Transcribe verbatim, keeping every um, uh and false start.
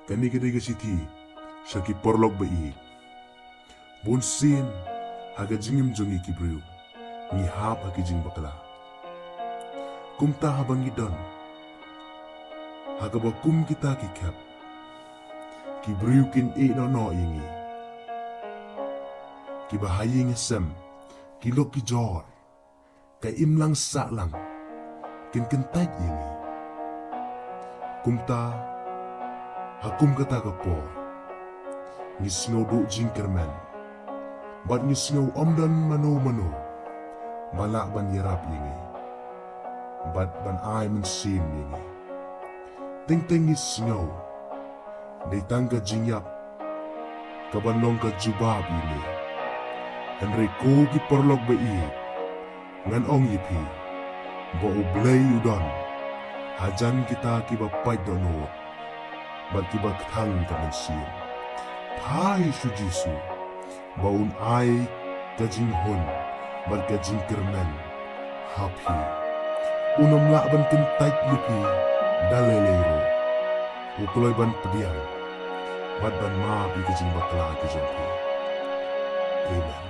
Kane ka dei ka shithi sha ki paralok ba-ïeit. Bunsien ha ka jingim jong ngi ki briew ngi hap ha ki jingbakla. Kumta haba ngi don ha kaba kum kita ki khep, ki briew kin ïeh noh noh ïa ngi. Kiba ha ïing ha sem ki lok ki jor, ka imlang sahlang kin kyntait ïa ngi. Kumta ha kum kata ka por ngi sngew duh jingkyrmen bad ngi sngew ym don mano mano ba lah ban ïarap ïa ngi bad ban ai mynsiem ïa ngi. Teng teng ngi sngew dei tang ka jingïap kaban long ka jubab ïa ngi. Hynrei ko ki paralok ba-ïeit, ngan ong ïa phi ba U Blei u don hajan kita kiba pait dohnud bad kiba kthang ka mynsiem. Phai sha U Jisu ba un ai ka jinghun bad ka jingkyrmen ha phi. Un ym lah ban kyntait ïa phi da lei lei ruh. U kloi ban pdiang bad ban map ïa ka jingbakla ka jong phi. Amen.